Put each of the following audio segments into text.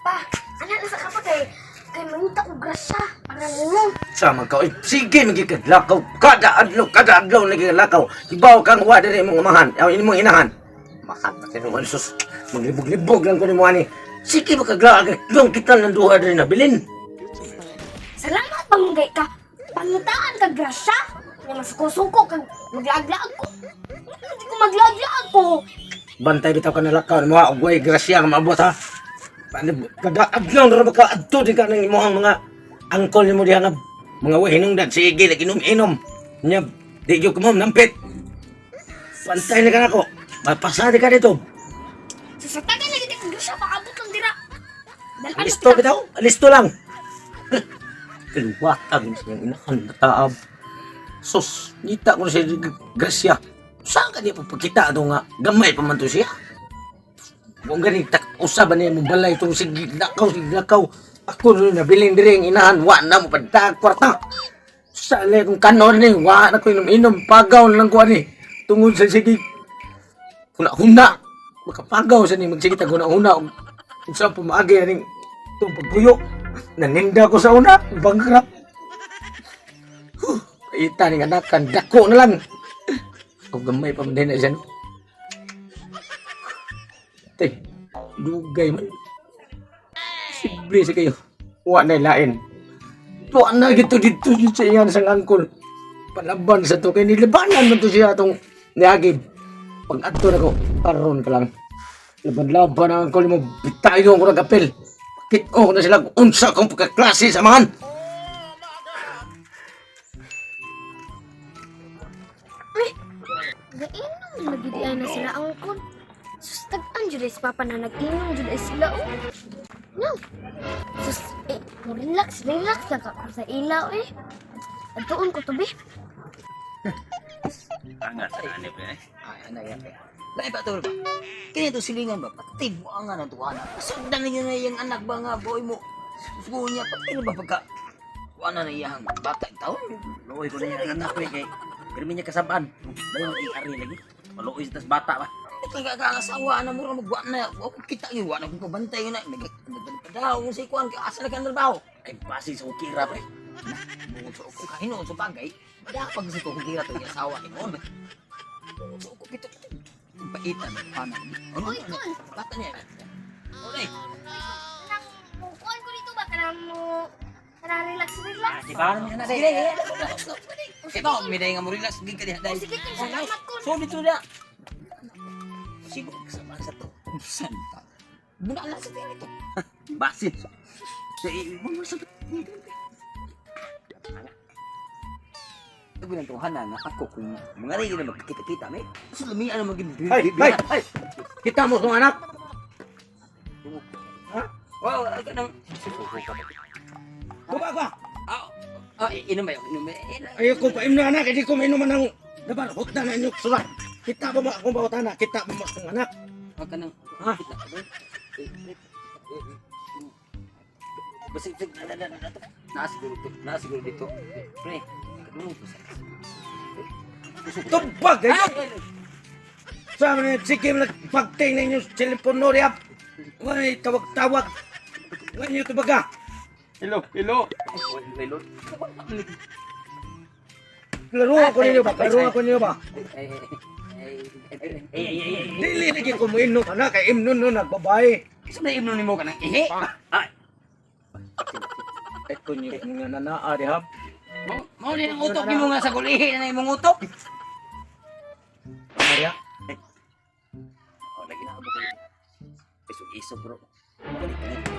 Pa, anak na sa ka pa kay mangita og grasya para nimo. Sama ka, oy, sige magikadlakaw. Kada adlaw nagikadlakaw. Ibaw kang wa diri imong amahan, aw imong inahan. Makata tinuan sus. Maglibog-libog lang ko nimo ani. Sige makaglaag yung kita ng duha diri na bilin. Salamat panggay ka. Pangitaan ka grasya. Nga masuko-suko kag maglaag-laag ko. Hindi ko maglaag-laag ko. Bantay bitaw ka nalakaw nimo og way grasya nga maabot ha. Paano kada adlaw na ra ba ka adto di ka nang imong mga angkol nimo diha nga mga way hinungdan sige lagi inom-inom. Nya di gyud ko mo nampit. Bantay na ka nako. Mapasadi ka dito. Sa tagan lagi ka grasya paabot lang dira. Dalaan Listo bitaw, listo lang. Kaliwatag sa iyang inahan na taab. Sus, ngita ko na siya grasya. Saan ka niya pagpakita ito nga? Gamay pa man to siya. Kung gani, usab niya mo balay itong sige lakaw, sige lakaw. Ako rin nabiling diri ang inahan, wa na mo pagdag kwarta. Sa alay kong kanon ni, wa na ko inom-inom, pagaw na lang ko ani. Tungod sa sige, huna-huna. Makapagaw sa ni, magsige tag huna-huna. Kung saan pumaagi aning itong pagpuyo. Naninda ko sa una, bankrupt. Huh, paita ni anak, dako na lang. Kung gamay pa man din na siya, no? Tay, dugay man. Sibre sa kayo. Wa na lain. Wa na gito dito sa iyan sang angkol. Palaban sa to kay nilabanan man to siya atong niagib. Pag adto na ko, karon ka lang. Laban-laban ang angkol mo, bitayon ko ng kapil. Pakit-o ko na sila kung unsa kong pagkaklase sa man. Ay, gainom lagi di ay na sila angkol. Sus, tag-an jud ay si Papa na nag-inom jud ay sila oh. No. Sus, eh, mo relax, relax lang ako sa ilaw eh. Adtuon ko to be. Angat sa ani pre. Ay, ana yan pre. Lain pa ito ba? Kini ito silingan ba? Pati mo ang nga tuwa na. Sundan niya na iyang anak ba nga boy mo? Sugo niya pati na ba pagka wala na iyang bata taon? Luoy ko na yung anak pre kay pirmi niya kasabaan. Dayon iari lagi. Maluoy sa tas bata ba. Ito nga ka asawa na mura magwa na. Wa ko kita yun. Wa na kong pabantay na. Nagpadaw sa ikuan. Asa na ka ang trabaho? Ay basi sa ukira pre. Bungod sa uko kahinoon sa bagay. Madapag sa kukira to yung asawa hinoon. Bungod sa uko kito. Paitan. Pana. Ano? Uy, Kol. Bata niya. Uy. Kanang mukuan ko dito ba kanang mo kanang relax relax. Di ba niya na Sige, sige. Ito, may dahil nga mo relax. Sige ka diha, dahil. Sige, Kol, salamat ko. So, dito na. Siguro kasama sa to. Santa. Muna lang sa tingin ito. Basi. Sa mo sa Ito binantuhan na nga ako kung mga rin na magkikita-kita, may. So, lamian na maging Ay, ay, ay! Kita mo kong anak! Wow, ay ka nang... Baba ka! Ah, ah, inom ba yun? Inom ba? Ayoko pa imno anak, hindi ko mainuman ng dabar hutda na inyong surat. Kita ba mo akong bawatana? Kita ba mo akong anak? Huwag ka nang... Ha? Kita. Basig, sig, na, na, na, na, na, siguro dito. Na, siguro dito. Pre, kadungog ko sa... Tubag! Eh! Sabi niya, sige, nagpagting na inyong telepono riya. Ay, tawag-tawag. Huwag niyo tubaga. Hello, hello. Hello. Laruan ko ninyo ba? Laruan ko ninyo ba? Ay, ay, ay, ay, ay, ay. Dili lagi ko mo inom anak, kay imnon no nagbabae. Sa may imno nimo ka nang ihi. Ay, Eh, kunyo, nga nanaa diha. mao ni ang utok nimo nga sa gulihi na imong utok. Maria, Oh, lagi na ko. Isog-isog bro.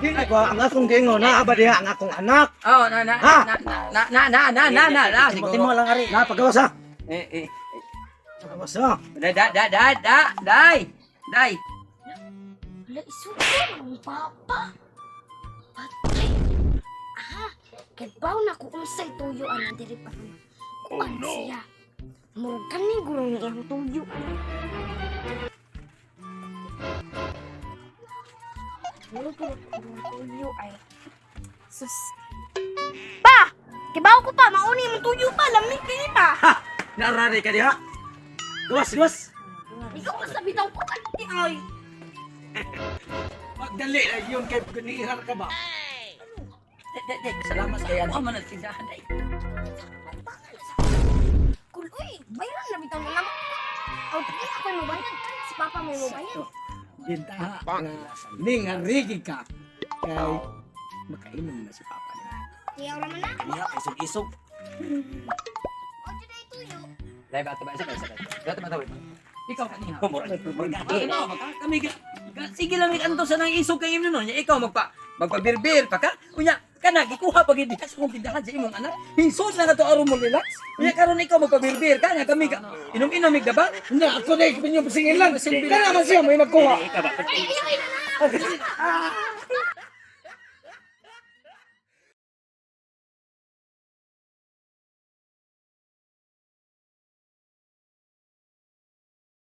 dili ba ang akong giingon naa ba diha ang akong anak? Oh, na na Ha? na na na na na na na na Timo siguro. lang ari. Na pagawas ha. Eh eh. Pagawas ha. Da da da da da dai. Dai. Wala, isuko ang papa. Patay. Aha, kay baw na ko unsay tuyo ang diri pa ron. Kuan siya. Murag kani guro ni iyang tuyo. Murag kani guro tuyo ay. Sus. Pa! Kibaw ko pa, mauni imong tuyo pa, lamig kini pa. Ha! Naarari ka diha. Gawas, gawas. Ikaw ka sa bitaw ko ay. Pag Dali na yun kay ganihar ka ba? Dek, dek, salamat kay ano man ang tindahan ay. Kul, uy, bayaran na bitaw na naman. Aw, di ako yung mabayad. Si Papa may mabayad. Bintaha nga ning harigi ka kay makainom na si Papa niya. Tiyaw naman na. Niya isog-isog. O, dyan ay tuyo. Dai ba ba sa sa. Dato ba tawid? Ikaw kaniha. Murag Ano, kami sige lang mig anto sa nang isog kay imno no nya ikaw magpabirbir pa ka. Unya kana gikuha pa gid sa akong tindahan sa imong anak. Hinsod na nato aron mo relax. Unya karon ikaw magpabirbir ka nya kami ka inom-inom mig ba? Na ako na yung singilan. Kana man siya may magkuha. Ikaw ba? Ay, ay, ay, na na.